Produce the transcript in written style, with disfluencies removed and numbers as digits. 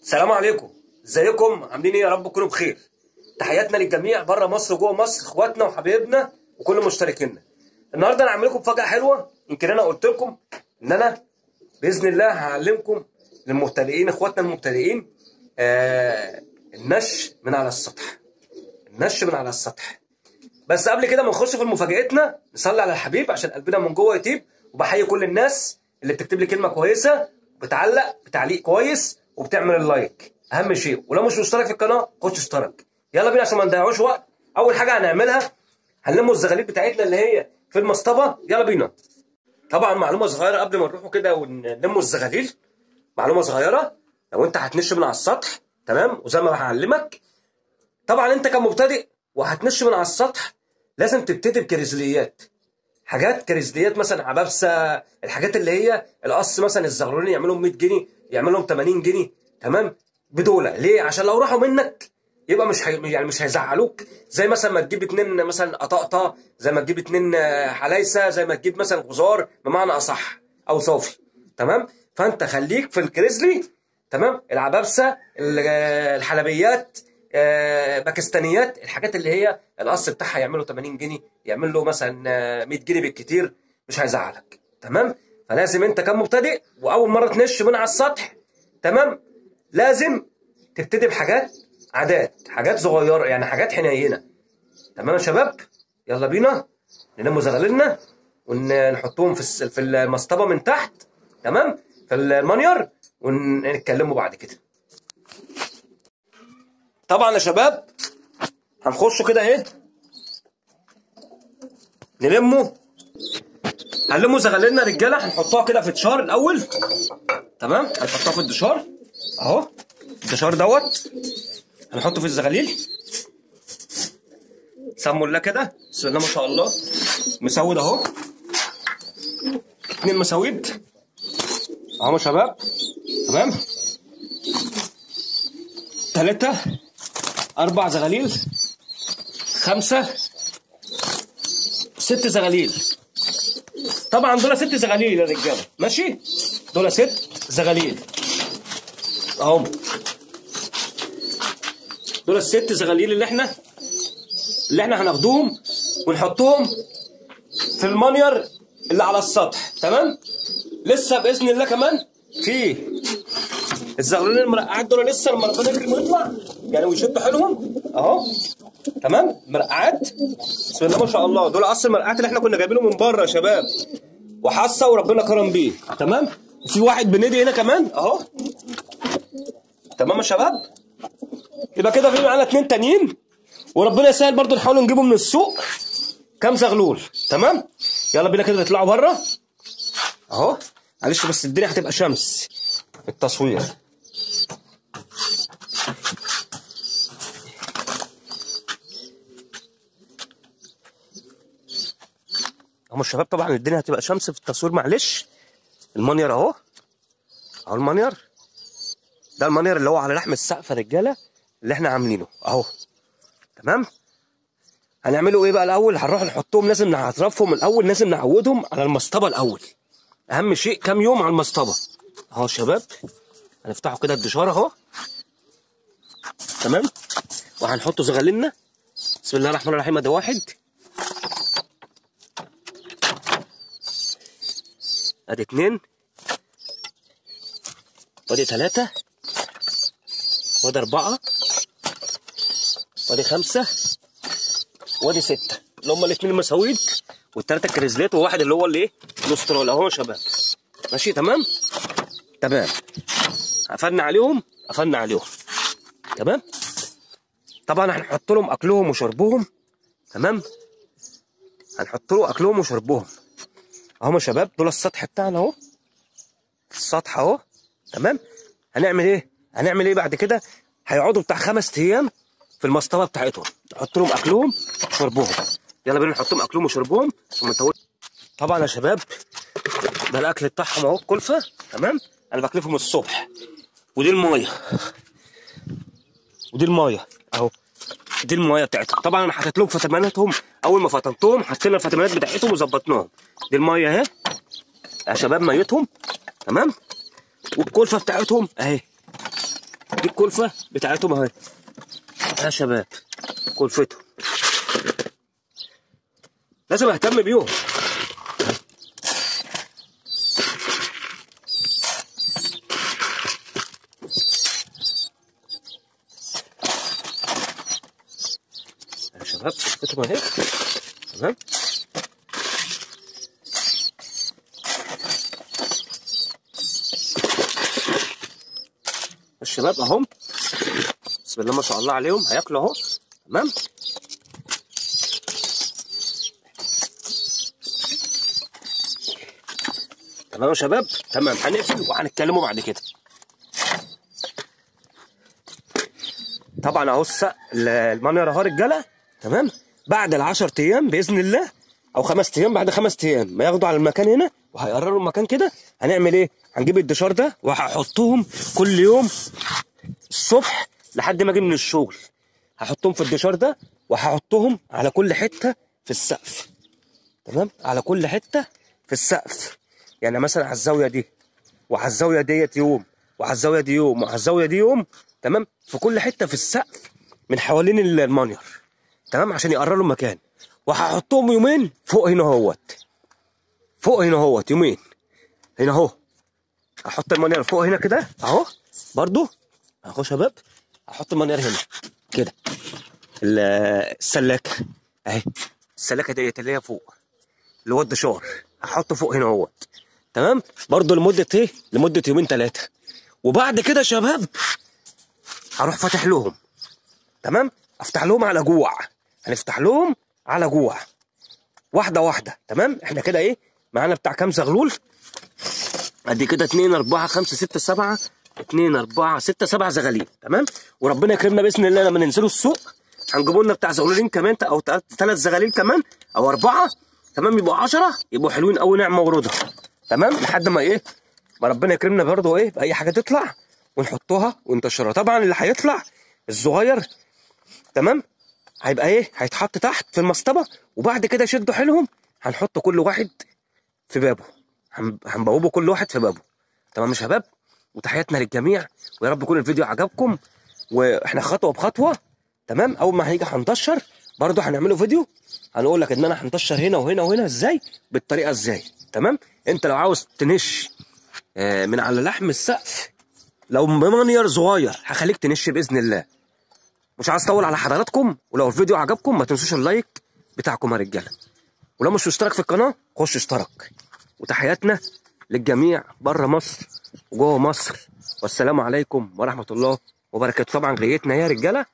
السلام عليكم، ازيكم؟ عاملين ايه؟ يا رب تكونوا بخير. تحياتنا للجميع بره مصر وجوه مصر، اخواتنا وحبايبنا وكل مشتركينا. النهارده انا هعمل لكم مفاجاة حلوة. يمكن انا قلت لكم ان انا باذن الله هعلمكم للمبتدئين، اخواتنا المبتدئين، النش من على السطح. النش من على السطح. بس قبل كده ما نخش في مفاجاتنا نصلي على الحبيب عشان قلبنا من جوه يطيب. وبحيي كل الناس اللي بتكتب لي كلمة كويسة، بتعلق بتعليق كويس، وبتعمل ال like، اهم شيء. ولو مش مشترك في القناة خش اشترك. يلا بينا عشان ما نضيعوش وقت. اول حاجة هنعملها هنلموا الزغاليل بتاعتنا اللي هي في المصطبه. يلا بينا. طبعا معلومة صغيرة قبل ما نروحوا كده ونلموا الزغاليل، معلومة صغيرة، لو انت هتنش من على السطح، تمام، وزي ما هعلمك، طبعا انت كمبتدئ وهتنش من على السطح لازم تبتدي بكريزليات، حاجات كريزليات مثلا عبابسه، الحاجات اللي هي القص مثلا الزغلولين يعملهم 100 جنيه، يعملهم 80 جنيه، تمام، بدولة. ليه؟ عشان لو راحوا منك يبقى مش يعني مش هيزعلوك، زي مثلا ما تجيب اتنين مثلا قطقطه، زي ما تجيب اتنين حلايسه، زي ما تجيب مثلا غزار بمعنى اصح او صافي، تمام. فانت خليك في الكريزلي، تمام، العبابسه، الحلبيات، باكستانيات، الحاجات اللي هي القص بتاعها يعمله 80 جنيه، يعمل له مثلا 100 جنيه بالكتير، مش هيزعلك، تمام. فلازم انت كمبتدئ واول مرة تنش من على السطح، تمام، لازم تبتدي بحاجات عادات، حاجات صغيرة، يعني حاجات حنينه، تمام يا شباب. يلا بينا نلم زغاليلنا ونحطهم في المصطبه من تحت، تمام، في المانير، ونتكلموا بعد كده. طبعا يا شباب هنخشوا كده ايه، نلمه، هنلموا زغاليلنا رجاله، هنحطوها كده في الدشار الاول، تمام، هنحطها في الدشار اهو، الدشار دوت هنحطه في الزغاليل. سموا الله كده، بسم الله ما شاء الله، مسود اهو، 2 مساويد اهو يا شباب، تمام، 3 4 زغاليل، 5 6 زغاليل. طبعا دول 6 زغاليل يا رجاله، ماشي، دول 6 زغاليل اهم، دول الست زغاليل اللي احنا هناخدوهم ونحطهم في المانير اللي على السطح، تمام. لسه باذن الله كمان في الزغلولين المرقعات دول لسه لما ربنا يكرم ويطلع يعني ويشدوا حيلهم اهو، تمام، مرقعات بسم الله ما شاء الله. دول اصل المرقعات اللي احنا كنا جايبينهم من بره يا شباب، وحصه وربنا كرم بيه، تمام. وفي واحد بندي هنا كمان اهو، تمام يا شباب. يبقى كده في معانا 2 تانيين، وربنا يسهل برضو نحاول نجيبه من السوق كام زغلول، تمام. يلا بينا كده نطلعوا بره اهو، معلش بس الدنيا هتبقى شمس في التصوير. هم الشباب طبعا الدنيا هتبقى شمس في التصوير، معلش. المانير اهو، اهو المانير ده، المانير اللي هو على لحم السقف يا رجاله اللي احنا عاملينه اهو، تمام. هنعمله ايه بقى الاول؟ هنروح نحطهم، لازم نعرفهم الاول، لازم نعودهم على المصطبه الاول، اهم شيء كام يوم على المصطبه اهو يا شباب. هنفتحه كده الدشار اهو، تمام، وهنحطه زغاليلنا، بسم الله الرحمن الرحيم. ادي 1، ادي 2، وادي 3، وادي 4، وادي 5، وادي 6، اللي هم الاثنين المساويد والثلاثة الكريزلات وواحد اللي هو الايه الاسترال اهو يا شباب، ماشي، تمام تمام. قفلنا عليهم، قفلنا عليهم، تمام. طبعا هنحط لهم اكلهم وشربهم، تمام، هنحط له اكلهم وشربهم اهو يا شباب. دول السطح بتاعنا اهو، السطح اهو، تمام. هنعمل ايه؟ هنعمل ايه بعد كده؟ هيقعدوا بتاع 5 ايام في المصطبه بتاعتهم، نحط لهم اكلهم وشربهم. يلا بينا نحط لهم اكلهم وشربهم عشان ما نطولش. طبعا يا شباب ده الاكل بتاعهم اهو، كلفه، تمام. انا بكلفهم الصبح، ودي المية، ودي المية اهو، دي المية بتاعتهم. طبعا انا حطيت لهم فيتاميناتهم اول ما فطمتهم، حطينا الفيتامينات بتاعتهم وظبطناهم. دي المية اهي يا شباب، ميتهم، تمام، والكلفه بتاعتهم اهي. دي الكلفة بتاعتهم اهي يا شباب، كلفتهم لازم اهتم بيهم. يا شباب كلفتهم اهي. تمام. الشباب اهم بسم الله ما شاء الله عليهم، هياكلوا اهو. تمام. تمام يا شباب، تمام. هنقفل وهنتكلموا بعد كده. طبعا اهو المانير اهو رجاله. تمام. بعد ال10 ايام باذن الله او 5 ايام، بعد 5 ايام ما ياخدوا على المكان هنا وهيقرروا المكان كده، هنعمل ايه؟ هنجيب الدشار ده وهحطهم كل يوم الصبح لحد ما اجي من الشغل، هحطهم في الدشار ده وهحطهم على كل حتة في السقف. تمام، على كل حتة في السقف، يعني مثلا على الزاوية دي وعلى الزاوية ديت يوم، وعلى الزاوية دي يوم، وعلى الزاوية دي يوم. تمام، في كل حتة في السقف من حوالين المانير. تمام، عشان يقرروا المكان. وهحطهم يومين فوق هنا اهوت، فوق هنا اهوت يومين هنا اهو، هحط المانير فوق هنا كده اهو برضو اهو شباب، هحط المانير هنا كده. السلاكه اهي، السلاكه ديت اللي هي فوق اللي هو الدشار، هحطه فوق هنا اهوت. تمام، برضو لمدة ايه؟ لمدة يومين 3. وبعد كده شباب هروح فاتح لهم. تمام، افتح لهم على جوع، هنفتح لهم على جوع واحدة واحدة. تمام، احنا كده ايه معانا بتاع كام زغلول؟ ادي كده 2 4 5 6 7، 2 4 6 7 زغاليل. تمام، وربنا يكرمنا باذن الله لما ننزلوا السوق هنجيبوا لنا بتاع زغلولين كمان او 3 زغاليل كمان او 4. تمام، يبقوا 10، يبقوا حلوين قوي، نعمه ورضا. تمام، لحد ما ايه، ما ربنا يكرمنا برضه ايه باي حاجة تطلع ونحطها وننتشرها. طبعا اللي هيطلع الصغير تمام هيبقى ايه، هيتحط تحت في المصطبه، وبعد كده شدوا حيلهم هنحط كل واحد في بابه، هنبوبه كل واحد في بابه. تمام يا شباب، وتحياتنا للجميع، ويا رب يكون الفيديو عجبكم، واحنا خطوة بخطوة. تمام، اول ما هنيجي هننتشر برضه هنعمله فيديو، هنقول لك ان انا هنتشر هنا وهنا وهنا ازاي، بالطريقة ازاي. تمام، انت لو عاوز تنش من على لحم السقف لو بمانير صغير هخليك تنش باذن الله. مش عايز اطول على حضراتكم، ولو الفيديو عجبكم ما تنسوش ال like بتاعكم يا رجاله، ولو مش مشترك في القناة خش اشترك. وتحياتنا للجميع بره مصر وجوه مصر، والسلام عليكم ورحمة الله وبركاته. طبعا غايتنا يا رجاله.